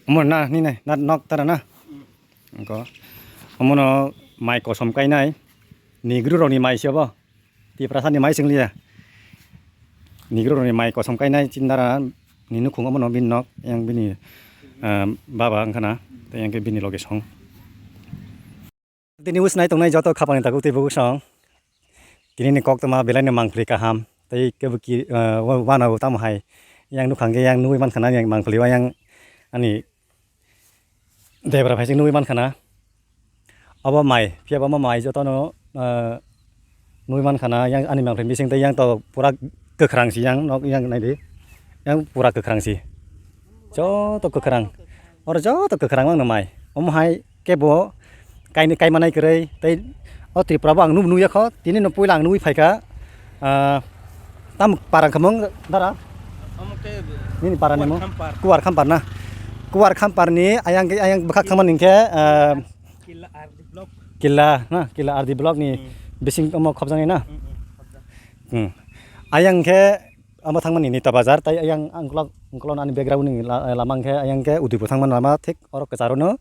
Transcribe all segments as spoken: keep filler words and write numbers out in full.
Omo na, nini na nok tara na? Wngkha. Omono mai kosom kainai. Negro rokni mai se obo. Tiprasa ni mai se wngya. Negro rokni mai kosom kainai chini dara ni nukhung omono bini nok, yang bini, ah, baba wngkha na, tei yang khe bini loge song. Tini usnai tongnai joto khapangni takhuk tei bukhuk song. Tini ni koktwma belai no mangpili kaham. Tei kebo ki, ah, wa-, wana bo tamo hai. Yang nukhang khe yang nugui mankha na yang mangpili o yang ani debra phai se nugui mankha na. Obo mai, phiya bo omo mai joto no, ah, nugui mankha na yang ani mangpili bising tei yang to pura kwkhrang si yang nok yang nai di. Yang pura kwkhrang si. Joto kwkhrang. Oro joto kwkhrang wngno mai. Omo hai kebo kaini kaimanai kwrwi tei o Tripura bo ang nub-, nubya kho, tini no puila ang nugwi phaikha, ah, tam para wngkha mung dara? Omo khe nini para ni mung? Kuwar Khampar. Kuwar Khampar na? Kuwar Khampar ni ayang, ayang bwkhak thangmani hinkhe, ah, Killa R D block. Killa na? Killa R D block ni Hmm. bising omo khopjaknai na? Hmm, hmm, khopjak. Hmm. Ayang khe Amo thangmani Nita Bazar, tai ayang angkulok, angkulok ani background ni la-, lama hwnkhe ayang khe Udaipur thangmani lama thik oro kwcharo no,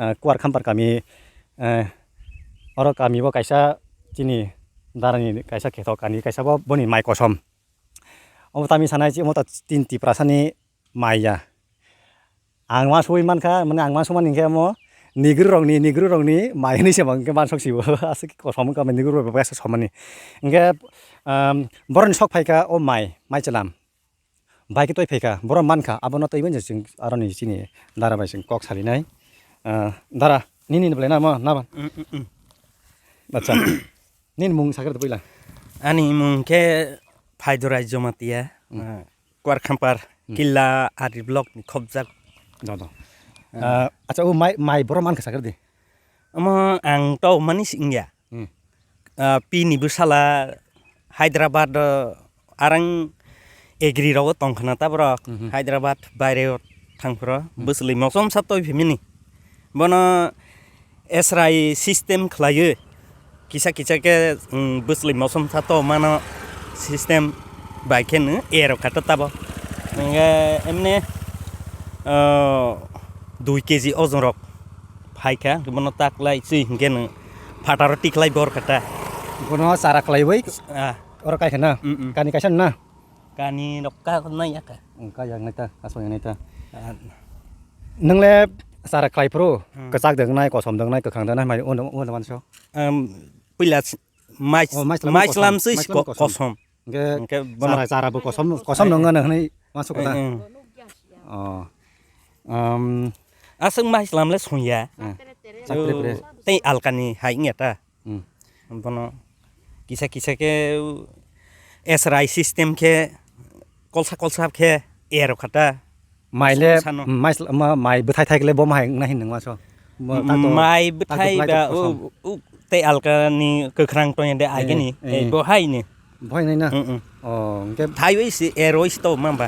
eh, Kuwar Khampar kami, eh, oro kami bo kaisa chini darani kaisa kheto kani kaisa bo boni mai kosom. Omo tami sanai chi omo ta tin Tiprasa ni mai ya. Ang uansugui mankha, mane ang uansukmani hinkhe omo Negro rokni, Negro rokni mai hinui se bo hinkhe uansuk sibo. Aswk kosom wngkha Negro rok bai somani. Hinkhe, um, borokni sok phaikha o mai, mai chwlam. Bai khe twi phaikha, borok mankha, abono twiwi chwng aroni chini dara bai chwng kok salinai. Uh, dara, nini ni belai namo, nabo? Mm, mm, mm. Acha. Nini mung sakhe puila. Ani mung khe Phaidurai Jamatia, Hmm. ah, Kuwar Khampar, Hmm. Killa R D block ni khopjak. Do, do. Ah. Ah, acha, o mai, mai borok mankha sakhe di. Omo ang to mani si wngya. Hmm. Ah, pini bwsala Hyderabad, ah, arang agri rogo tongkhana ta borok. Mhm. Hyderabad baire o thangphro, Hmm. bwswlwi mosom sa toi phimini. Bono S R I system khlaiwi, kisa kisa khe, mm, bwswlwi mosom sa to mano system bai khe no ero kha ta tabo. Hingkhe emne, ah, dui K G ojon rok phai kha, bono ta khlai swi hingkhe no phataro tikhlai bor kha ta. Bono chara khlaiwi Ah. oro kai kha na? Mm, mm. Kani kaisa na? Kani rok ka nai ya ka. Wng ka yang nai ta, aswk yang nai ta. Ah. Nwng le chara khlai phuru, Hmm. kwchak dwng nai, kosom dwng nai, kwkhwrang dwng nai, mai uno, uno manso. Em, puila s-, mai, Oh, mai slam mai kosom, slam swi mai slam ko-, kosom. Kosom. Hingke Hingke bono chara, chara bo kosom, kosom Eh, nong eh. Ngana hwnwi manso kota. Eh, eh. Oh. Em, aswk mai slam le songya. Eh. Chak pre pre. Tei alkani hai wngya ta. Hmm. Bono kisa kisa khe S R I system khe kolsa kolsa khe ero kha ta. Mai le, Sano. Mai sl-, ma-, mai bwthai thai khe le bo ma hai wngna hin nangma so. Mo tak to, Mai tak to bwthai khlai ba to u, kosom. U tei alka ni kwkhrang tong de Eh, agini, eh. Eh, bo hai ni. Bo hai nai na? Mm, mm. Oh, hingke thai oi si, ero oi si to ma ba.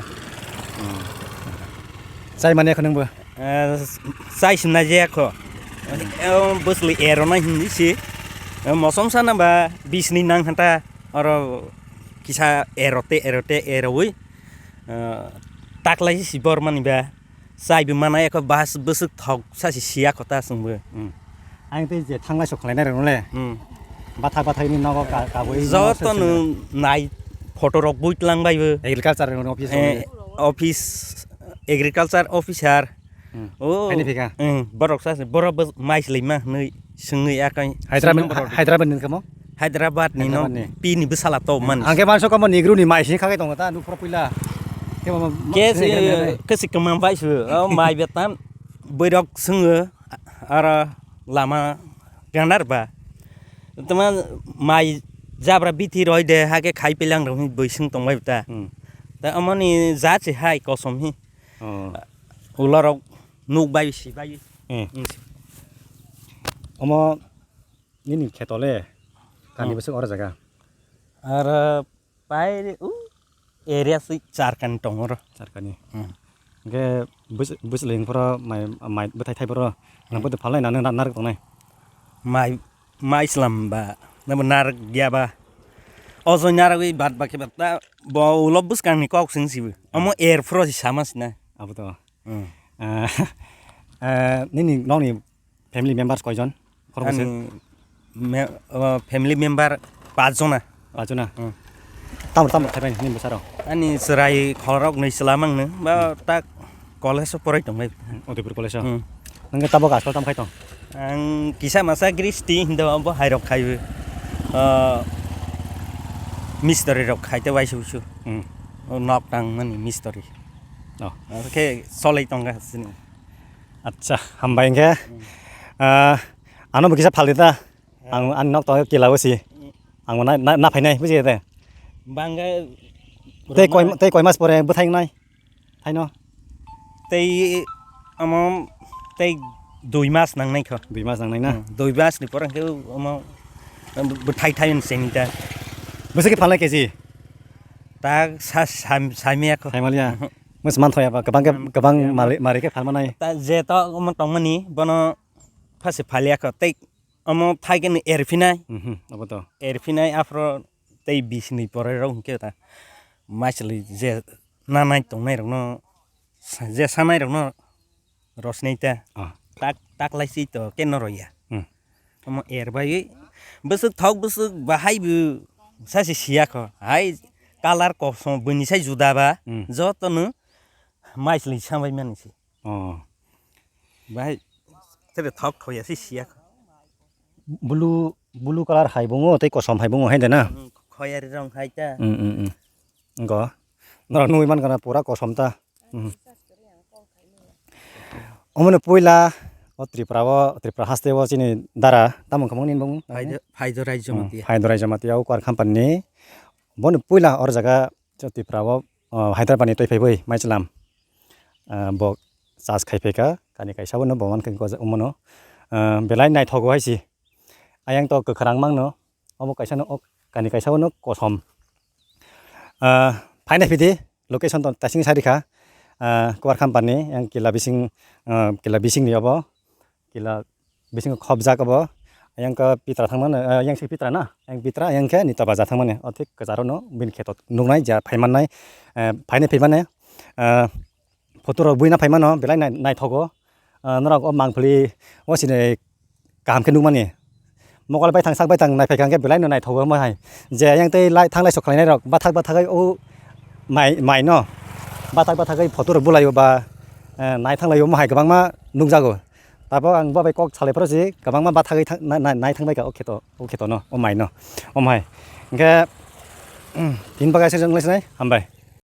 Hmm. Chai mani khonung bo? Eh, chai sinna je kho. Eh, bwsli ero na hindi si. Eh, mosom sana ba bisni nang hanta oro kisa ero te, ero te, ero oi. Eh, taklai si bor mani ba. Chai bo mana ekho bas bwswk thok sa si siya kho ta chwng bo. Hmm. Ang tei je thanglai sok khlainai rok le. Hmm. Bathak bathak ni nogo ka-, kabui joto no nai photo rok bui tlang bai bo. Agriculture ni office Eh, rok. Office, agriculture officer. Hmm. Oh. Haini phika? Hmm, borok sa se, borok bo mai slima hwnwi swngwi akai. Hyderabad, swngwi borok. Hyderabad ni kamo? Hyderabad ni no Hyderabad ni. Pi ni bwsala to man. Ang khe manso kamo Negro ni mai sing khagai tongo ta, nukphuru puila. Khe ma, ma, Ke sing se, khagai nai. Ke se kwmam bai su, o mai betan, boirok swngo, aro lama ganar ba. Tama mai jabra bithi roi de, hake khai pelang rok boi sing tong bai ta. Hmm. Ta amoni ja se hai kosom hi. Oh. Ularok nuk bai si bai. Hmm. Hmm. Omo Nini kheto le kani Hmm. bwswk oro jaga? Aro pai u area si char kani tongo ro. Char kani. Hmm. Hingke bus-, bwswlwng phoro mai, mai bwthai thai phoro Hmm. nang bodo phalnai nang, nang narwk tongnai? Mai, mai slam ba, nabo narwk ya ba. Ojo narwgwi bad bakhe ba ta bo ulo bwskang ni kok sing sibo. Omo Hmm. air phoro si sama sina. Abo to. Hmm. Ah, Eh, nini nokni family members koijon? Khoroksa? Ani me-, o, family member pachjona. Pachjona? Hmm. Tamor, tamor khai pai nini bwsarok? Ani chwrai khoroknwi chwla mangno, ba tak college o porai tongnai. Udaipur college o? Hmm. Nang tabok asal tam khai tong? Ang kisa masa gristi hinda bo hairok khaiwi. Ah, mistori rok khai te waisa wusu. Hmm. O nok tang mani mistori. Oh. Khe solai tongkha sini. Acha, hambai hwnkhe. Hmm. Ah, ano bo kisa phaldi ta. Ang ani nok tongo kila o si. Hmm. Ang na, na, na phainai, buji de. Bangga tei koi, tei koi mas pore bwthai nai? Thaino? Tei omo tei dui mas nangnai kho. Dui mas nangnai na? Hmm, dui mas ni pore khe omo bwthai thai sini ta. Bwswk khe phalnai kesi? Ta sa, sa, saimaya kho. Saimaliya? Mhm. Mas man thoya ba, kwbang khe, hmm, kwbang ya, mali, mari khe phalmanai. Ta je to omo tongmani, bono phase phalya kho. Tei omo phaikhe no erphinai. Mhm, obo to. Erphinai aphro tei bisni pore rok hwnkhe ta maichwlwi je nanai tongnai rokno, je sanai rokno rosnai ta. Ah. Tak, tak lai si to khe no roya. Hmm. Omo er bai bwswk thok bwswk bahai bo sachi siya kho. Hai colour kosom bini sai juda ba, hmm, joto no maichwlwi sambai mani si. Oh. Bahai tere thok thoya si siya. Blue, blue colour hai bungo tei kosom hai bungo hai de na? Hmm, khoyari rong hai ta. Hmm, hmm, hmm. Go. Norok nugwi mankha na pura kosom ta. Hmm. Omono puila o Tripura o, Tripura haste o chini dara tamo wngkha mani bung? Phaido, phaido Raijo Mati. Hmm, phaido Raijo Mati o Kuar Khampani. Boni puila or jaga Tripura o, o, Hyderabad ni twi phaiwi maichwlam. Ah, bo charge khai phaikha, kani kaisa bono bo mankha gojak omono. Ah, belai naithogo hai se. Ayang to kwkhwrang mangno, omo kaisa no, o kani kaisa bono kosom. Ah, phainai phidi, location to tasing sai rikha. Ah, Kuar Khampani, yang kila bising, ah, kila bising ni obo. Kila bisingo khopjak obo. Yang khe pitra thangmani, eh, yang se pitra na? Yang pitra, yang khe nito baja thangmani. O thik kwcharo no bini kheto nuknai ja phaimannai, eh, phainai phaimani, eh, photo rok buina phaimano belai nai-, naithogo. Eh, norok o mangpili o sini kaham khe nukmani. Mokol baithang sak baithang naiphaikha hwnkhe belai no naithogo omo hai. Je yang tei lai thanglai sok khlainai rok bathak bathagwi o mai, mai no bathak bathagwi photo rok bulaio ba, eh, nai thanglaio omo hai kwbangma nukjago. Tabok ang bo bai kok salai phoro se kwbangma bathagwi thang-, na-, na-, nai thangbai kha o kheto, o kheto no, o mai no, omo hai. Hwnkhe, tin bagai se jong lai sinai, hambai.